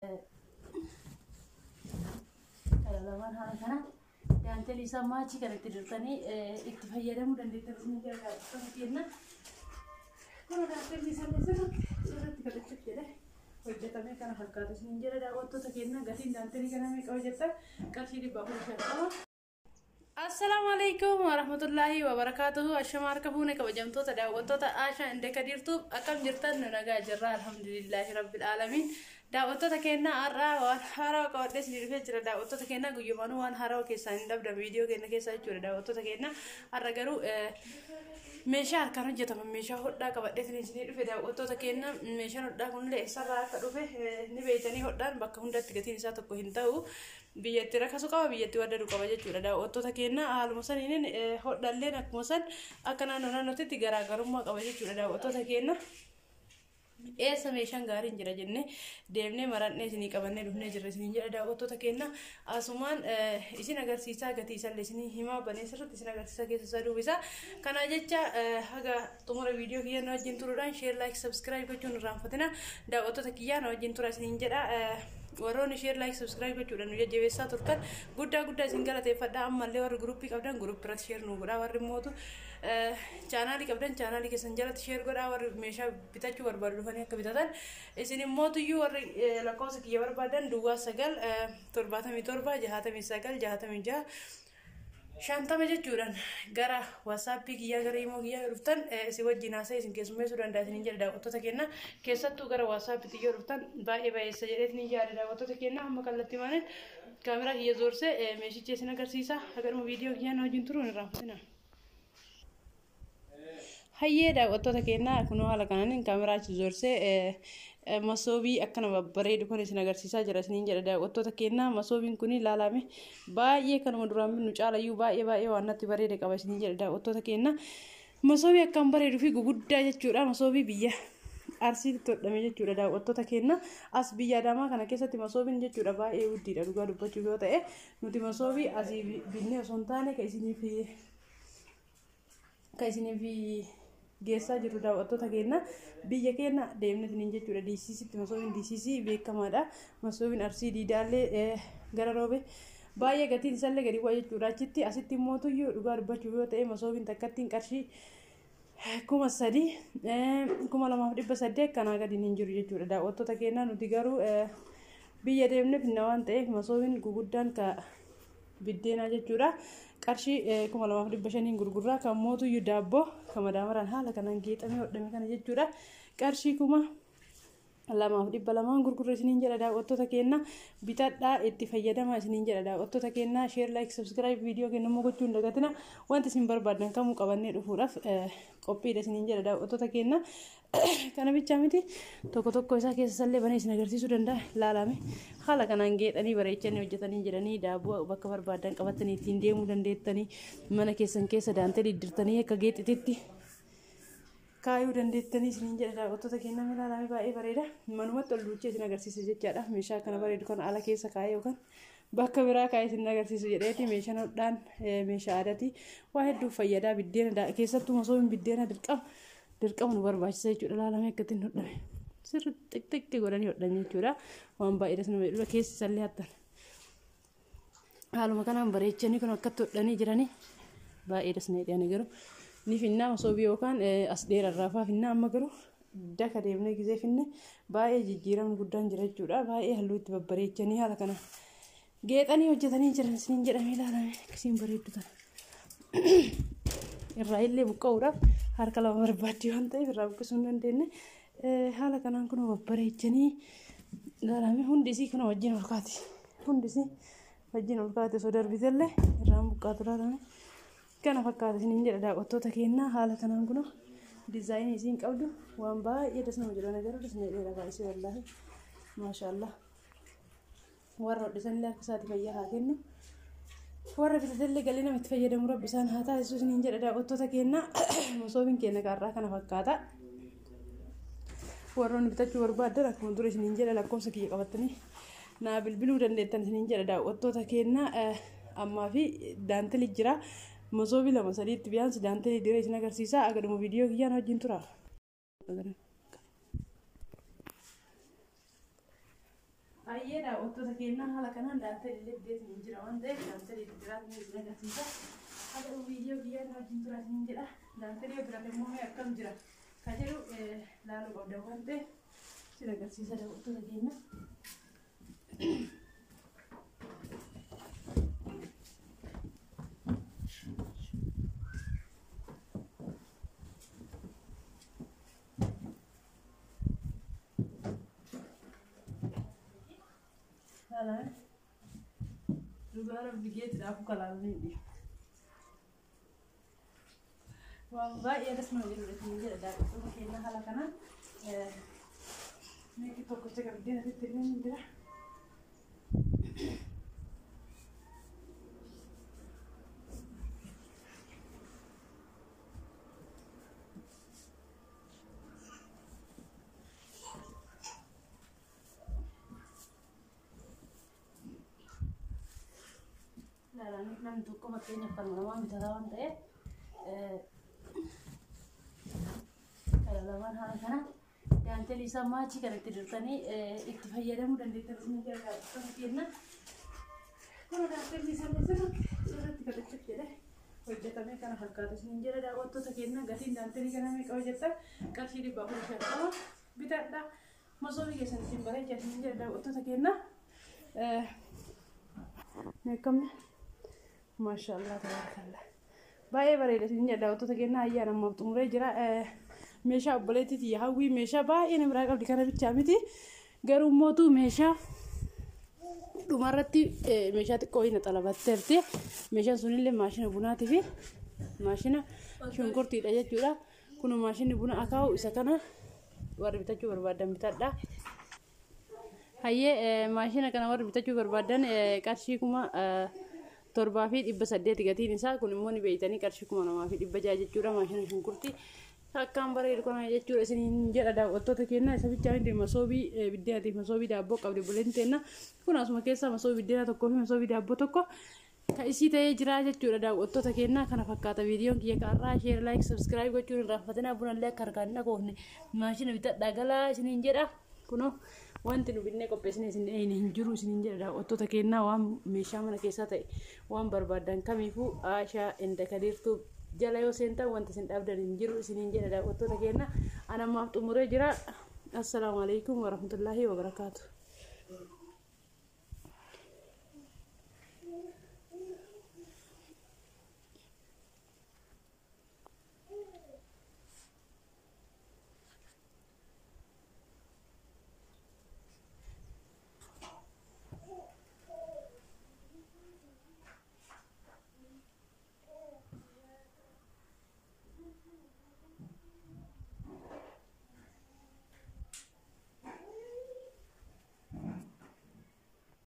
Kana lamaan haala kana daanteelii isaa maachii kan itti dirtanii itti fayyadamuu dandeettan isin jira daawwattoota keenya. Kun daanteelli isaa sirriitti sirriitti kan itti jedhe hojjetamee kana fakkaatu isin jira daawwattoota keenya. Gatiin daanteelii kana meeqa hojjettan? Qarshii 450. Assalaamu alaikum warahmatullaahi wabarakaatuhu. Ashama harka fuune, kabajamtoota daawwattoota Aashaa Indee Kadiirtuu, akkam jirtan? Nu nagaa jirra, alhamdulillaahi rabbil aalamiin. Daawwattoota keenya, har'aa waan haarawaa qabadhee isin dhufee jira. Daawwattoota keenya, guyyumaanuu waan haarawaa keessaa hin dhabdan viidiyoo keenya keessaa jechuudha. Daawwattoota keenya, har'a garuu meeshaa harkaan hojjetaman, meeshaa hodhaa qabadhee isin dhufe. Daawwattoota keenya, meeshaan hodhaa kunillee eessarraa akka dhufe ni beeytanii. Hodhaan bakka hundatti gatiin isaa tokko hin ta'u. Biyyatti rakasu qaba, biyyatti waddadu qaba jechuudha. Daawwattoota keenya, haaluma saniin hodhalleen akkuma san akka naannoo naannootti garaagarummaa qaba jechuudha. Daawwattoota keenya, eessa meeshaan gaariin jira jennee deemnee marannee isinii qabannee dhufnee jirra isiniin jedha. Daawwattoota keenya, asumaan isin agarsiisaa, gatii isallee isinii himaa, banee sirriitti isin agarsiisaa, keessa isaa duubisaa. Kana jecha haga xumura viidiyoo kiyya na wajjin turuudhaan share, like, subscribe gochuun irraanfatina. Daawwattoota kiyyaa, na wajjin tura isiniin jedha. Warroonni share, like, subscribe gochuudhaan nu jajjabeessaa turtan guddaa guddaa isin galateeffadha. Ammallee warri guruppii qabdan guruppii irratti share nu godhaa, warri mootu chaanaalii qabdan chaanaalii keessan jalatti share godhaa, warri meeshaa bitachuu barbaadu dhufanii akka bitatan. Isin immootuyyuu warri lakkoofsa kiyya barbaadan 09 77 69 66 50 jechuudhaan gara WhatsAppii kiyyaa, gara imo kiyyaa yoo dhuftan isin wajjin haasa'ee isin keessummeessuu danda'a isiniin jedha. Daawwattoota keenya, keessattuu gara WhatsAppiitti yoo dhuftan baay'ee baay'eessa jedheetiin yaada. Daawwattoota keenya, amma kallattii maaliin kaameraa kiyya zoorsee meeshicha isin agarsiisa. Hagadhuma viidiyoo kiyyaa na wajjin turuun irraanfatina. Hayyee daawwattoota keenya, kunoo haala kanaan kaameraa achi zoorsee masoobii akkana babbareedu kun isin agarsiisaa jira isiniin jedha. Daawwattoota keenya, masoobiin kun ilaalame baay'ee kanuma duraan binnu caalayyuu baay'ee baay'ee waan natti bareede qaba isiniin jedha. Daawwattoota keenya, masoobii akkaan bareeduu fi guguddaa jechuudha. Masoobii biyya Arsiitti hodhame jechuudha. Daawwattoota keenya, as biyya Adaamaa kana keessatti masoobiin jechuudha baay'ee guddiidha. Dhugaa dubbachuuf yoo ta'e, nuti masoobii asii binnee osoo hin taane kan isiniif geessaa jirru, daawwattoota keenya, biyya keenya deemne jechuudha. DCCtti masoobiin DCC beekamaadha. Masoobiin Arsii diidaallee gara roobe baay'ee gatiin isaallee gadi bu'a jechuudha achitti. Asitti immoo dhugaa dubbachuuf yoo ta'e, masoobiin takkattiin qarshii 3000, 2800 kanaa gadi hin jiru jechuudha. Daawwattoota keenya, nuti garuu biyya deemne finna waan ta'eef masoobiin guguddaan ka biddeenaa jechuudha qarshii 2500n gurgurraa. Kan mootuyyuu daabboo kan madaamaraan haala kanaan geexamee hodhame kana jechuudha qarshii 2200n gurgurra isiniin jedha. Daawwattoota keenya, bitadhaa, itti fayyadamaa isiniin jedha. Daawwattoota keenya, share, like, subscribe viidiyoo keenya immoo gochuu hin dagatina. Wanti isin barbaadan kamuu qabannee dhufuudhaaf qophiidha isiniin jedha. Daawwattoota keenya, kana bichaa miti, tokko tokko isaa keessa sallee banee isin agarsiisuu danda'a. Ilaalame, haala kanaan geexanii bareechanii hojjetanii jedhanii, daabboo bakka barbaadan qabatanii ittiin deemuu dandeettanii, mana keessan keessa daantee diddirtanii akka geexititti kaayuu dandeettanii isiniin jedha. Daawwattoota keenya, ilaalame baay'ee bareeda. Manumatti ol duuchee isin agarsiisa jechaadha. Meeshaa kana bareedu kana ala keessa kaayee yookaan bakka biraa kaayee isin agarsiisu jedheeti. Meeshaan hodhaan meeshaa aadaati, waa hedduuf fayyadaa. Biddeena keessattuu masoobiin biddeena dirqama dirqama nu barbaachisa jechuudha. Ilaalame akka ittiin hodhame, sirriitti xixiqqi godhanii hodhan jechuudha. Waan baay'ee nama jedhudha. Keessi isallee hattan haaluma kanaan bareechanii kun akkatti hodhanii jiranii baay'ee dasna jedhanii. Garuu ni finnaa masoobii yookaan as dheerarraa faa finnaa. Amma garuu daka deemnee gizee finne baay'ee jijjiiramni guddaan jira jechuudha. Baay'ee halluu itti babbareechanii haala kana geexanii hojjetanii jiran isiniin jedhamee. Ilaalame akkasiin bareeddu tana irraa illee buqqa'uudhaaf harka lama barbaaddi waan ta'eef irraa buqqisuu hin dandeenye. Haala kanaan kun babbareechanii ilaalame, hundi isii kun wajjin ol kaati, hundi isii wajjin ol kaate, osoo darbitellee irraan buqqaatu. Ilaalame kana fakkaata isiniin jedha. Daawwattoota keenyaa, haala kanaan kun diizaayinii isiin qabdu waan baay'ee das nama jedhu. Garuu das nama jedheera baay'isee, wallaahi, maashaallah. Warra hodhisanillee harka isaati fayyaa haa kennu, warra bitatellee galii nama itti fayyadamu rabbi isaan haa taasisu isiniin jedha. Daawwattoota keenyaa, masoobiin keenya kaarraa kana fakkaata. Warroonni bitachuu barbaadan akkuma dura isiniin jedha lakkoofsa kiyya qabattanii naa bilbiluu dandeettan isiniin jedha. Daawwattoota keenya, ammaa fi daanteli jira. Masoobii lama sadiitti biyaansi daantelii diree isin agarsiisa. Agaduma viidiyoo kiyyaan wajjin tura. Hayyee daawwattoota keenyaa, haala kanaan daanteelli illee bideetiin hin jira waan ta'eef daanteelli jiraatiin isin agarsiisa. Haga viidiyoo kiyyaa na wajjin turaa isin jedha. Daanteelli yoo birate immoo mee akkam jira ka jedhu laaluu qabda waan ta'eef isin agarsiisa, daawwattoota keenya. Laalaa, dhugaa rabbi geetiidhaaf kalaalanii dhiibu. Waan baay'ee akkasuma jedhudha isin jedha, daawwattoota keenya. Haala kanaan meeqi tokkocha qabdeen asitti illee ni jira. Namni tokko fakkeenyaaf kan lamaan bitata waan ta'eef kana lamaan haala kana daanteelii isaa maachii kan itti dirtanii itti fayyadamuu dandeettan isin jira, daawwattoota keenya. Kun daanteelli isaa sirriitti sirriitti kadhachuuf jedhee hojjetamee kana fakkaata isin jira, daawwattoota keenya. Gatiin daanteelii kana meeqa hojjettan? Qarshii 450 bitadha. Masoobii keessan ittiin bareechaa isin jira, daawwattoota keenya. Meeqamne? Maashaallah, tabarakallah. Baay'ee bareeda isin jedha, daawwattoota keenya. Ayyaana ammaaf xumuree jira. Meeshaa obboleettii tiyya hawwii meeshaa baay'ee na biraa qabdi, kana bichaa miti. Garuu mootuu meeshaa dhumarratti meeshaa xiqqoo hin xalabatteerti. Meeshaan sunillee maashina bunaatii fi maashina shunkurtiidha jechuudha. Kun maashinni buna akaa'u isa kana warri bitachuu barbaadan bitadha. Hayyee, maashina kana warri bitachuu barbaadan qarshii 7800 gatiin isaa. Kun immoo ni beeytanii, qarshii 2600 jechuudha. Maashina shunkurtii akkaan bareedu kana jechuudha isin jedha, daawwattoota keenya. Isa bichaa miti, masoobii biddeenatiif masoobii daabboo qabdi buleen teenna. Kun asuma keessaa masoobii biddeenaa tokkoo fi masoobii daabboo tokko ka isii ta'ee jira jechuudha, daawwattoota keenya. Kana fakkaata viidiyoon kiyya kaarraa. Share, like, subscribe gochuun hin irraanfatinaa. Bunallee akka harkaan hin dhagoofne maashina bitadhaa galaa isiniin jedha. Kunoo wanti nu binnee qopheessine isin hin jiru isiniin jedha, daawwattoota keenyaa. Waan meeshaa mana keessaa ta'e waan barbaadan kamiifuu Aashaa inda Kadiirtuu jala yoo seentan wanti isin dhabdan hin jiru isiniin jedha, daawwattoota keenya. Ana ammaaf xumuree jira. Assalaamu alaikum warahmatullaahi wabarakaatu.